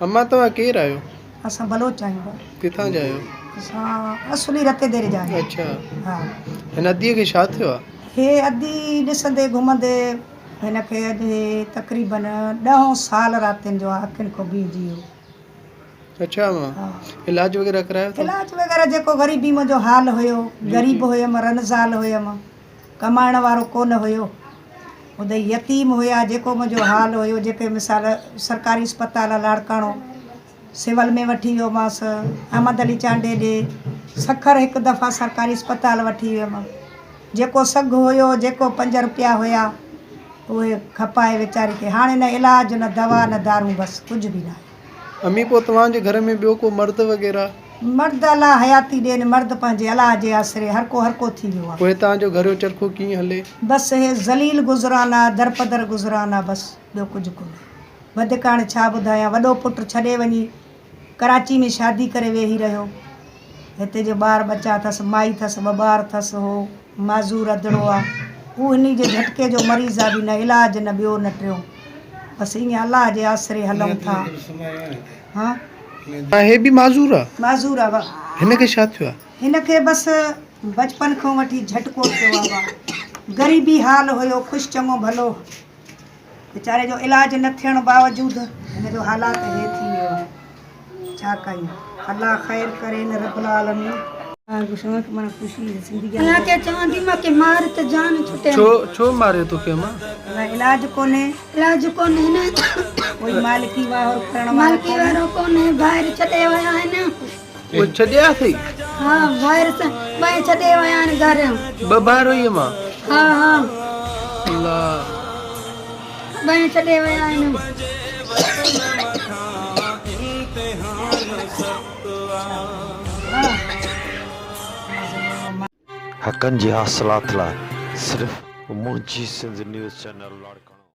امان توهان ڪير آهيو؟ اسان بلوچ آهيون ڀاء. ڪٿان جا آهيو؟ اسان اصلي رتي ديري جا آهيون. اڇا. ها. هن اديء کي ڇا ٿيو آهي؟ هي ادي ڏسندي گهمندي هن کي اڄ هي تقريبن ڏهون سال راتين جو آهي اکين کان بيهجي ويو. اڇا امان. ها. علاج وغيره ڪرايو اٿو؟ علاج وغيره جيڪو غريبي منهنجو حال هيو غريب هيم رن زال هيم. ڪمائڻ وارو ڪونه هيو. ادي يتيم هيا جيڪو منهنجو حال هيو جيڪي مثال سرڪاري اسپتال لاڙڪاڻو سول ۾ وٺي ويومانس احمد علي چانڊيي ڏي سکر هڪ دفعا سرڪاري اسپتال وٺي ويم جيڪو سگهه هيو جيڪو پنج روپيا هيا اهي کپائي ويچاري کي هاڻي نه علاج نه دوا نه دارون بس ڪجهه به ناهي. امي پوء توهان جي گهر ۾ ٻيو ڪو مرد وغيره؟ مرد الله حياتي ڏين مرد پنهنجي الله جي آسري هر ڪو هر ڪو ٿي ويو آ. پوء توهان جو گهر جو چرخو ڪيئن هلي؟ بس هي ذليل گذران آ درپدر گذران آ بس ٻيو ڪجهه ڪونهي. وڌيڪ هاڻي ڇا ٻڌايان وڏو پٽ ڇڏي وڃي ڪراچي ۾ شادي ڪري ويهي رهيو هتي جو ٻار ٻچا اٿس مائي اٿس ٻه ٻار اٿس هو معذور اڌڙو آ هو هني جي جهٽڪي جو مريض آ به نه علاج نه ٻيو نه ٽيون بس ائين الله جي آسري هلون ٿا ها. هي به معذور آ؟ معذور آ وا. هن کي ڇا ٿيو آ؟ هن کي بس بچپن کان وٺي جهٽڪو ٿيو آ وا. غريبي حال هيو خوش چڱو ڀلو ويچاري جو علاج نه ٿيڻ باوجود هن جو حالات هي ٿي ويو آ. ڇا ڪيون الله خير ڪرين رب العالمين. الله کي چوان ٿي مان کي مار ته جان ڇٽي. ڇو ڇو ماريو توکي امان. نه علاج ڪونهي. علاج ڪونهي نه. ڪوئي مالڪي واهر ڪرڻ وارو مالڪي وارو ڪونهي ڀائر ڇڏي ويا آهن. اهي ڇڏيا اٿئي؟ ها ڀائر ٻئي ڇڏي ويا آهن گهر. ٻه ڀائر هئي امان؟ ها ها. الله. ٻئي ڇڏي ويا آهن. حقن جي حاصلات لاء صرف منهنجي سنڌ نيوز چينل لاڙڪاڻو.